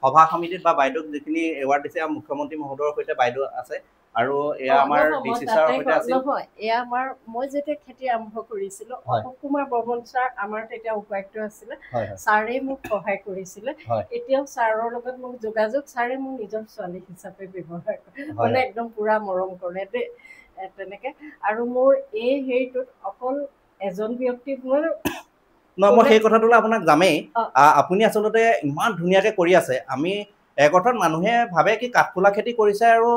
সভা সমিতিত বা বাইদেউক যিখিনি এৱাৰ্ড দিছে, মুখ্যমন্ত্ৰী মহোদয়ৰ সৈতে বাইদেউ আছে, আৰু এয়া আমাৰ ডি চি ছাৰৰ সৈতে আছিল। নহয়, এয়া আমাৰ মই যেতিয়া খেতি আৰম্ভ কৰিছিলোঁ, অশোক কুমাৰ বৰ্মন ছাৰ আমাৰ তেতিয়া উপায়ুক্ত আছিলে, ছাৰে মোক সহায় কৰিছিলে। এতিয়াও ছাৰৰ লগত মোক যোগাযোগ, ছাৰে মোক নিজৰ ছোৱালী হিচাপে ব্যৱহাৰ কৰে, মানে একদম পুৰা মৰম কৰে দেই তেনেকে। আৰু মোৰ এই হেৰিটোত অকল এজন ব্যক্তি মই মই সেই কথাটোলৈ আপোনাক যামেই। আপুনি আচলতে ইমান ধুনীয়াকে কৰি আছে। আমি এক অৰ্থত মানুহে ভাবে কি কাঠফুলা খেতি কৰিছে আৰু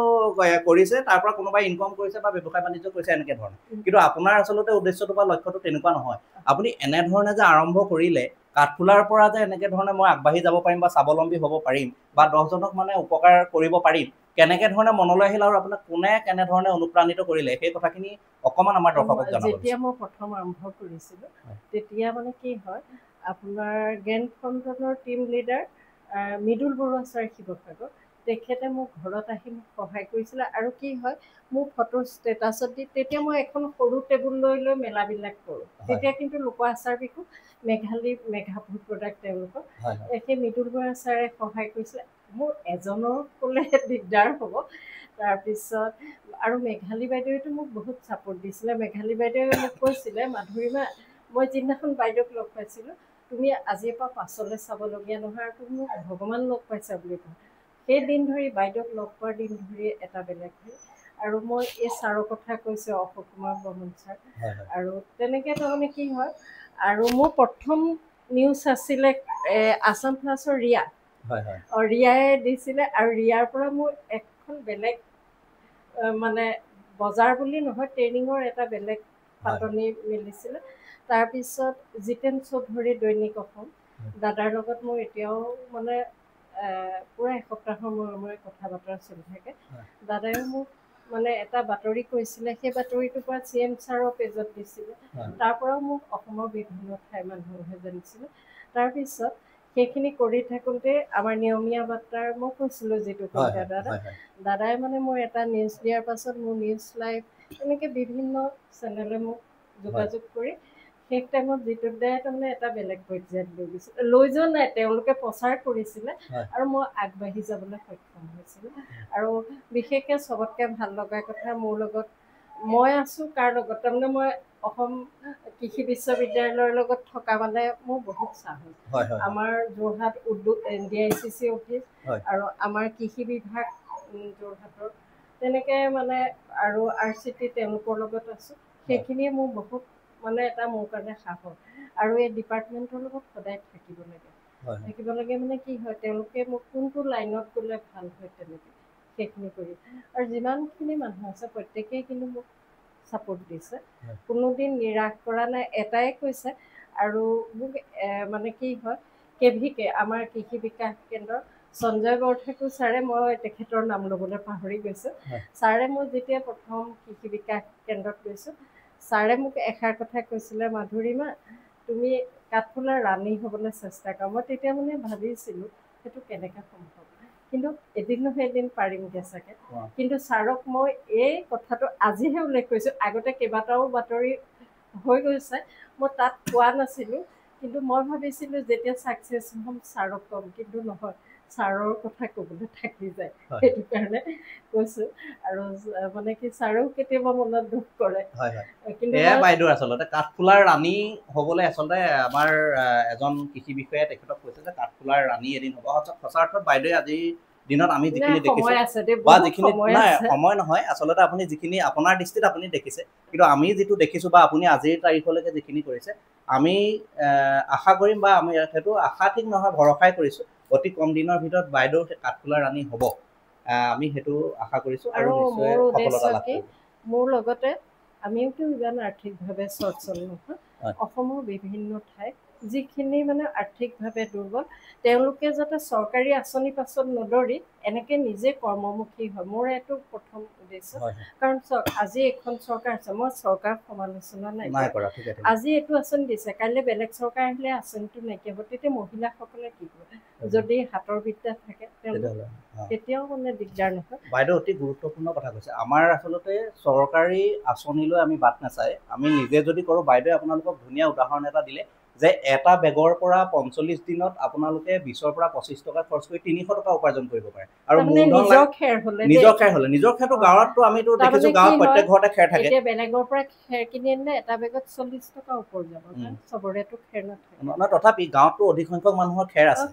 কৰিছে তাৰ পৰা কোনোবাই ইনকম কৰিছে বা ব্যৱসায় বাণিজ্য কৰিছে এনেকে ধৰণে, কিন্তু আপোনাৰ আচলতে উদ্দেশ্যটো বা লক্ষ্যটো তেনেকুৱা নহয়। আপুনি এনেধৰণে যে আৰম্ভ কৰিলে কাঠফুলাৰ পৰা যে এনেকে ধৰণে মই আগবাঢ়ি যাব পাৰিম বা স্বাৱলম্বী হ'ব পাৰিম বা 10জনক মানে উপকাৰ কৰিব পাৰিম, কেনেকে ধৰণে মনলৈ আহিল আৰু আপোনাক কোনে কেনেধৰণে অনুপ্ৰাণিত কৰিলে, সেই কথাখিনি অকণমান আমাৰ দৰ্শকক জনাব। যেতিয়া মই প্ৰথম আৰম্ভ কৰিছিলোঁ তেতিয়া মানে কি হয়, আপোনাৰ grand ফ্ৰণ্টনৰ team leader Mridul Barua sir Sivasagar, তেখেতে মোক ঘৰত আহি মোক সহায় কৰিছিলে। আৰু কি হয়, মোৰ ফটো ষ্টেটাছত দি তেতিয়া মই এখন সৰু টেবুল লৈ লৈ মেলাবিলাক কৰোঁ। তেতিয়া কিন্তু লোক আচাৰ বিকো, মেঘালী মেঘা ফুড প্ৰডাক্ট তেওঁলোকৰ, সেই মৃদুল বৰুৱা ছাৰে সহায় কৰিছিলে। মোৰ এজনৰ ক'লে দিগদাৰ হ'ব। তাৰপিছত আৰু মেঘালী বাইদেৱেতো মোক বহুত ছাপোৰ্ট দিছিলে। মেঘালী বাইদেৱে মোক কৈছিলে, মাধুৰীমা, মই যিদিনাখন বাইদেউক লগ পাইছিলোঁ, তুমি আজিৰ পৰা পাছলৈ চাবলগীয়া নহয় আৰু তুমি মোক ভগৱান লগ পাইছা বুলি কয়। সেই দিন ধৰি বাইদেউক লগ পোৱাৰ দিন ধৰি এটা বেলেগ হেৰি। আৰু মই এই ছাৰৰ কথা কৈছোঁ, অশোক কুমাৰ বৰ্মন ছাৰ। আৰু তেনেকৈ তাৰমানে কি হয়, আৰু মোৰ প্ৰথম নিউজ আছিলে আছাম প্লাছৰ ৰিয়া, ৰিয়াই দিছিলে। আৰু ৰিয়াৰ পৰা মোৰ এখন বেলেগ মানে বজাৰ বুলি নহয়, ট্ৰেইনিঙৰ এটা বেলেগ পাতনি মিলিছিলে। তাৰপিছত জিতেন চৌধুৰী দৈনিক অসম দাদাৰ লগত মোৰ এতিয়াও মানে পুৰা এসপ্তাহৰ মূৰে মূৰে কথা বতৰা চলি থাকে। দাদায়ো মোক মানে এটা বাতৰি কৈছিলে, সেই বাতৰিটোৰ পৰা চি এম ছাৰৰ পেজত দিছিলে, তাৰ পৰাও মোক অসমৰ বিভিন্ন ঠাইৰ মানুহে জানিছিলে। তাৰপিছত সেইখিনি কৰি থাকোঁতে আমাৰ নিয়মীয়া বাৰ্তাৰ মই কৈছিলোঁ যিটো কবিতা দাদা, দাদাই মানে মোৰ এটা নিউজ দিয়াৰ পাছত মোৰ নিউজ লাইভ এনেকৈ বিভিন্ন চেনেলে মোক যোগাযোগ কৰি সেই টাইমত যিটো দাই তাৰমানে এটা বেলেগ পৰ্যায়ত লৈ গৈছিলে, লৈ যোৱা নাই, তেওঁলোকে প্ৰচাৰ কৰিছিলে আৰু মই আগবাঢ়ি যাবলৈ সক্ষম হৈছিলোঁ। আৰু বিশেষকৈ চবতকৈ ভাল লগা কথা, মোৰ লগত মই আছোঁ কাৰ লগত, তাৰমানে মই অসম কৃষি বিশ্ববিদ্যালয়ৰ লগত থকা মানে মোৰ বহুত সাহস। আমাৰ যোৰহাট উদ্যোগ D I C C office আৰু আমাৰ কৃষি বিভাগ যোৰহাটৰ তেনেকৈ মানে আৰু আৰ চি টি তেওঁলোকৰ লগত আছোঁ, সেইখিনিয়ে মোৰ বহুত মানে এটা মোৰ কাৰণে সাহস। আৰু এই ডিপাৰ্টমেণ্টৰ লগত সদায় থাকিব লাগে, থাকিব লাগে মানে কি হয়, তেওঁলোকে মোক কোনটো লাইনত গ'লে ভাল হয় তেনেকৈ সেইখিনি কৰি। আৰু যিমানখিনি মানুহ আছে প্ৰত্যেকেই কিন্তু মোক ছাপোৰ্ট দিছে, কোনোদিন নিৰাশ কৰা নাই, এটাই কৈছে। আৰু মোক মানে কি হয়, কে ভি কে আমাৰ কৃষি বিকাশ কেন্দ্ৰৰ সঞ্জয় বৰঠাকুৰ ছাৰে, মই তেখেতৰ নাম ল'বলৈ পাহৰি গৈছোঁ, ছাৰে মই যেতিয়া প্ৰথম কৃষি বিকাশ কেন্দ্ৰত গৈছোঁ, ছাৰে মোক এষাৰ কথা কৈছিলে, মাধুৰীমা তুমি কাঠফুলাৰ ৰাণী হ'বলৈ চেষ্টা কৰা। মই তেতিয়া মানে ভাবিছিলোঁ সেইটো কেনেকৈ সম্ভৱ, কিন্তু এদিন নহয় এদিন পাৰিমগৈ চাগে। কিন্তু ছাৰক মই এই কথাটো আজিহে উল্লেখ কৰিছোঁ, আগতে কেইবাটাও বাতৰি হৈ গৈছে মই তাত কোৱা নাছিলোঁ, কিন্তু মই ভাবিছিলোঁ যেতিয়া ছাকচেছ হ'ম ছাৰক ক'ম, কিন্তু নহয়, ছাৰৰ কথা ক'বলৈ থাকি যায়, সেইটো কাৰণে কৈছোঁ। আৰু মানে কি ছাৰেও কেতিয়াবা মনত দুখ কৰে। কিন্তু বাইদেউ আচলতে কাঠফুলাৰ ৰাণী হ'বলৈ আচলতে আমাৰ এজন কৃষি বিষয়াই তেখেতক কৈছে যে কাঠফুলাৰ ৰাণী এদিন হ'ব। সঁচা অৰ্থত বাইদেৱে আজিৰ দিনত আমি যিখিনি দেখিছোঁ বা যিখিনি নাই সময় নহয়, আচলতে আপুনি যিখিনি আপোনাৰ দৃষ্টিত আপুনি দেখিছে, কিন্তু আমি যিটো দেখিছোঁ বা আপুনি আজিৰ তাৰিখলৈকে যিখিনি কৰিছে, আমি আশা কৰিম বা আমি সেইটো আশা ঠিক নহয় ভৰসাই কৰিছোঁ, অতি কম দিনৰ ভিতৰত বাইদেউ সেই কাঠফুলা ৰাণী হ'ব, আমি সেইটো আশা কৰিছোঁ। আৰু মোৰ উদ্দেশ্য কি, মোৰ লগতে আমিওতো ইমান আৰ্থিকভাৱে সচ্ছল নহয়, অসমৰ বিভিন্ন ঠাইত যিখিনি মানে আৰ্থিকভাৱে দুৰ্বল তেওঁলোকে যাতে চৰকাৰী আঁচনি পাছত নদৌৰি এনেকৈ নিজে কৰ্মমুখী হয়, মোৰ এইটো প্ৰথম উদ্দেশ্য। কাৰণ চাওক, আজি এইখন চৰকাৰ আছে, মই চৰকাৰক সমালোচনা নাই কৰা, আজি এইটো আঁচনি দিছে, কাইলৈ বেলেগ চৰকাৰ আহিলে আঁচনিটো নাইকিয়া হ'ব, তেতিয়া মহিলাসকলে কি কৰিব? যদি হাতৰ বিদ্যা থাকে তেওঁলোক কেতিয়াও মানে দিগদাৰ নহয়। বাইদেউ অতি গুৰুত্বপূৰ্ণ কথা কৈছে। আমাৰ আচলতে চৰকাৰী আঁচনিলৈ আমি বাট নাচাই আমি নিজে যদি কৰোঁ, বাইদেৱে আপোনালোকক ধুনীয়া উদাহৰণ এটা দিলে যে এটা বেগৰ পৰা 45 দিনত আপোনালোকে 20ৰ পৰা 25 টকা খৰচ কৰি 300 টকা উপাৰ্জন কৰিব পাৰে। আৰু নিজৰ খেৰ হ'লে, নিজৰ খেৰটো গাঁৱততো আমিতো দেখিছোঁ, গাঁৱত প্ৰত্যেক ঘৰতে খেৰ থাকে। এতিয়া বেলেগৰ পৰা খেৰ কিনি আনিলে এটা বেগত 40 টকা ওপৰ যাব, চবৰেতো খেৰ নাথাকে। নহয়, তথাপি গাঁৱততো অধিক সংখ্যক মানুহৰ খেৰ আছে,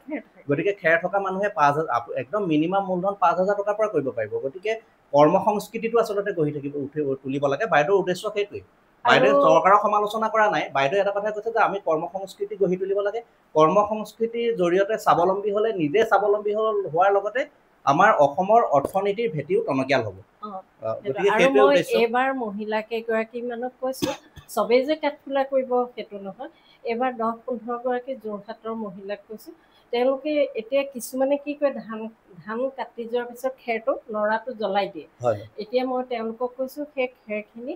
গতিকে খেৰ থকা মানুহে 5000 একদম মিনিমাম মূলধন 5000 টকাৰ পৰা কৰিব পাৰিব। গতিকে কৰ্মসংস্কৃতিটো আচলতে গঢ়ি থাকিব, উঠি তুলিব লাগে। বাইদেউৰ উদ্দেশ্য সেইটোৱেই। বাইদেৱে চৰকাৰক সমালোচনা কৰা নাই, বাইদেৱে এটা কথা কৈছে যে আমি কৰ্মসংস্কৃতি গঢ়ি তুলিব লাগে। কৰ্মসংস্কৃতিৰ জৰিয়তে স্বাৱলম্বী হ'লে, নিজে স্বাৱলম্বী হোৱাৰ লগতে আমাৰ অসমৰ অৰ্থনীতিৰ ভেটিও টনকিয়াল হ'ব। গতিকে সেইটোৱে উদ্দেশ্য। এইবাৰ মহিলা কেইগৰাকীমানক কৈছোঁ, চবেই যে কাঠফুলা কৰিব সেইটো নহয়, এইবাৰ 10-15 গৰাকী যোৰহাটৰ মহিলাক কৈছোঁ, তেওঁলোকে এতিয়া কিছুমানে কি কয়, ধান কাটি যোৱাৰ পিছত খেৰটো নৰাটো জ্বলাই দিয়ে। এতিয়া মই তেওঁলোকক কৈছোঁ সেই খেৰখিনি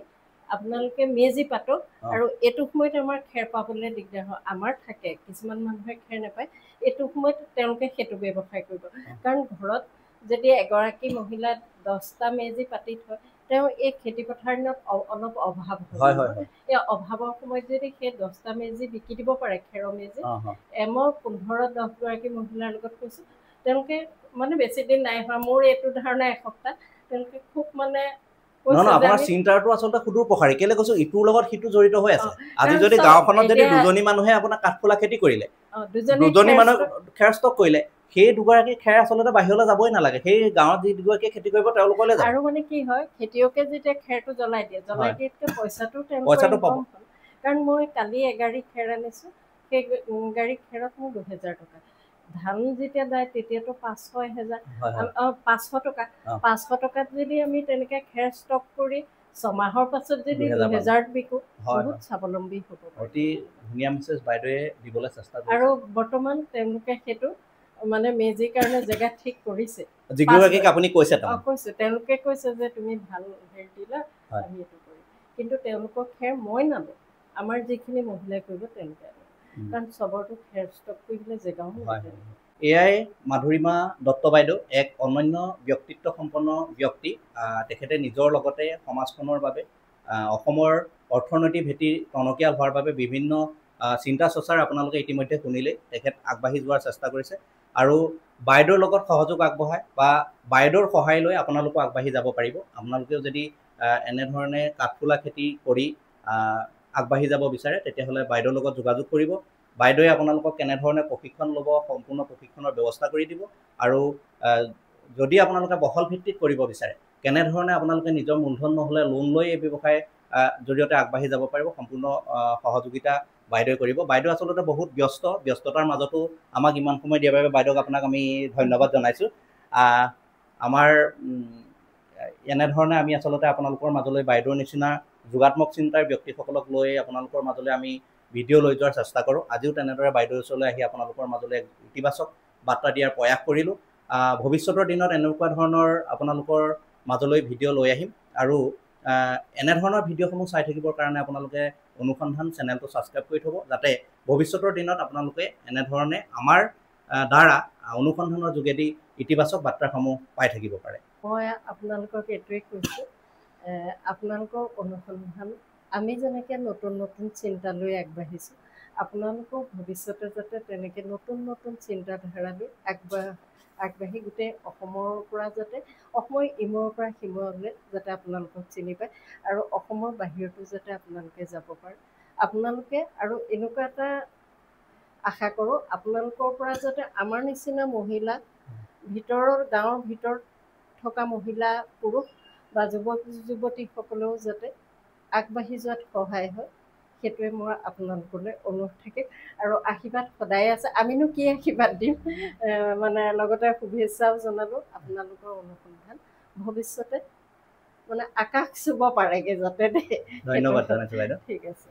আপোনালোকে মেজি পাতক, আৰু এইটো সময়ত আমাৰ খেৰ পাবলৈ দিগদাৰ হয়, আমাৰ থাকে কিছুমান মানুহে খেৰ নাপায়, এইটো সময়ত তেওঁলোকে সেইটো ব্যৱসায় কৰিব। কাৰণ ঘৰত যদি এগৰাকী মহিলা 10টা মেজি পাতি থয়, তেওঁ এই খেতি পথাৰ দিনত অলপ অভাৱ হয়, এই অভাৱৰ সময়ত যদি সেই 10টা মেজি বিকি দিব পাৰে খেৰৰ মেজি, মই 15-10 গৰাকী মহিলাৰ লগত কৈছোঁ, তেওঁলোকে মানে বেছি দিন নাই হোৱা, মোৰ এইটো ধাৰণা এসপ্তাহ, তেওঁলোকে খুব মানে নহয়, আপোনাৰ চিন্তাটো আচলতে সুদূৰ প্ৰসাৰী। কেলে কৈছো, ইটোৰ লগত সিটো জড়িত হৈ আছে। আজি যদি গাঁওখনত যদি দুজনী মানুহে আপোনাৰ কাঠফুলা খেতি কৰিলে, দুজনী মানুহে খেৰ ষ্টক কৰিলে, সেই দুগৰাকী খেৰ আচলতে বাহিৰলৈ যাবই নালাগে, সেই গাঁৱত যি দুগৰাকীয়ে খেতি কৰিব তেওঁলোকলৈ যাব। আৰু মানে কি হয়, খেতিয়কে যেতিয়া খেৰটো জ্বলাই দিয়ে, জ্বলাই দিয়াতকৈ পইচাটো পাব। কাৰণ মই কালি এগাড়ী খেৰ আনিছোঁ, সেই গাড়ী খেৰত মোৰ 2000 টকা। ধান যেতিয়া যায় তেতিয়াতো 500 1000 500 টকা, 500 টকাত যদি আমি তেনেকৈ খেৰ ষ্টক কৰি 6 মাহৰ পাছত যদি 2000ত বিকো, বহুত স্বাৱলম্বী হ'ব। অতি ধুনীয়া মেছেজ বাইদেৱে দিবলৈ চেষ্টা কৰিছে। আৰু বৰ্তমান তেওঁলোকে সেইটো মানে মেজিৰ কাৰণে জেগা ঠিক কৰিছে। যিগৰাকীক আপুনি কৈছে? কৈছোঁ, তেওঁলোকে কৈছে যে তুমি ভাল হেৰি দিলা, আমি এইটো কৰিম। কিন্তু তেওঁলোকৰ খেৰ মই নানো, আমাৰ যিখিনি মহিলাই কৰিব তেওঁলোকে আনো, কাৰণ চবৰটো খেৰ ষ্টক কৰিবলৈ জেগাও নাই। এয়াই মাধুৰীমা দত্ত বাইদেউ, এক অনন্য ব্যক্তিত্ব সম্পন্ন ব্যক্তি। তেখেতে নিজৰ লগতে সমাজখনৰ বাবে, অসমৰ অৰ্থনৈতিক ভেটি টনকিয়াল হোৱাৰ বাবে বিভিন্ন চিন্তা চৰ্চাৰ আপোনালোকে ইতিমধ্যে শুনিলেই, তেখেত আগবাঢ়ি যোৱাৰ চেষ্টা কৰিছে। আৰু বাইদেউৰ লগত সহযোগ আগবঢ়াই বা বাইদেউৰ সহায় লৈ আপোনালোকো আগবাঢ়ি যাব পাৰিব। আপোনালোকেও যদি এনেধৰণে কাঠফুলা খেতি কৰি আগবাঢ়ি যাব বিচাৰে, তেতিয়াহ'লে বাইদেউৰ লগত যোগাযোগ কৰিব। বাইদেৱে আপোনালোকক কেনেধৰণে প্ৰশিক্ষণ ল'ব, সম্পূৰ্ণ প্ৰশিক্ষণৰ ব্যৱস্থা কৰি দিব। আৰু যদি আপোনালোকে বহল ভিত্তিত কৰিব বিচাৰে, কেনেধৰণে আপোনালোকে নিজৰ মূলধন নহ'লে লোন লৈ এই ব্যৱসায় জৰিয়তে আগবাঢ়ি যাব পাৰিব, সম্পূৰ্ণ সহযোগিতা বাইদেৱে কৰিব। বাইদেউ আচলতে বহুত ব্যস্ত, ব্যস্ততাৰ মাজতো আমাক ইমান সময় দিয়াৰ বাবে বাইদেউক আপোনাক আমি ধন্যবাদ জনাইছোঁ। আমাৰ এনেধৰণে আমি আচলতে আপোনালোকৰ মাজলৈ বাইদেউৰ নিচিনা যোগাত্মক চিন্তাৰ ব্যক্তিসকলক লৈ আপোনালোকৰ মাজলৈ আমি ভিডিঅ' লৈ যোৱাৰ চেষ্টা কৰোঁ। আজিও তেনেদৰে বাইদেউৰ ওচৰলৈ আহি আপোনালোকৰ মাজলৈ এক ইতিবাচক বাৰ্তা দিয়াৰ প্ৰয়াস কৰিলোঁ। ভৱিষ্যতৰ দিনত এনেকুৱা ধৰণৰ আপোনালোকৰ মাজলৈ ভিডিঅ' লৈ আহিম আৰু এনেধৰণৰ ভিডিঅ'সমূহ চাই থাকিবৰ কাৰণে আপোনালোকে অনুসন্ধান চেনেলটো ছাবস্ক্ৰাইব কৰি থ'ব, যাতে ভৱিষ্যতৰ দিনত আপোনালোকে এনেধৰণে আমাৰ দ্বাৰা অনুসন্ধানৰ যোগেদি ইতিবাচক বাৰ্তাসমূহ পাই থাকিব পাৰে। মই আপোনালোকক এইটোৱে কৈছোঁ, আপোনালোকৰ অনুসন্ধান আমি যেনেকৈ নতুন নতুন চিন্তা লৈ আগবাঢ়িছোঁ, আপোনালোকেও ভৱিষ্যতে যাতে তেনেকৈ নতুন নতুন চিন্তাধাৰা লৈ আগবাঢ়ি গোটেই অসমৰ পৰা যাতে অসমৰ ইমূৰৰ পৰা সিমূৰলৈ যাতে আপোনালোকক চিনি পায় আৰু অসমৰ বাহিৰতো যাতে আপোনালোকে যাব পাৰে। আপোনালোকে আৰু এনেকুৱা এটা আশা কৰোঁ আপোনালোকৰ পৰা যাতে আমাৰ নিচিনা মহিলা ভিতৰৰ গাঁৱৰ ভিতৰত থকা মহিলা পুৰুষ বা যুৱক যুৱতীসকলেও যাতে আগবাঢ়ি যোৱাত সহায় হয়, সেইটোৱে মোৰ আপোনালোকলৈ অনুৰোধ থাকিল। আৰু আশীৰ্বাদ সদায়ে আছে, আমিনো কি আশীৰ্বাদ দিম, মানে লগতে শুভেচ্ছাও জনালোঁ। আপোনালোকৰ অনুসন্ধান ভৱিষ্যতে মানে আকাশ চুব পাৰেগৈ যাতে দেই। ধন্যবাদ জনাইছোঁ বাইদেউ। ঠিক আছে।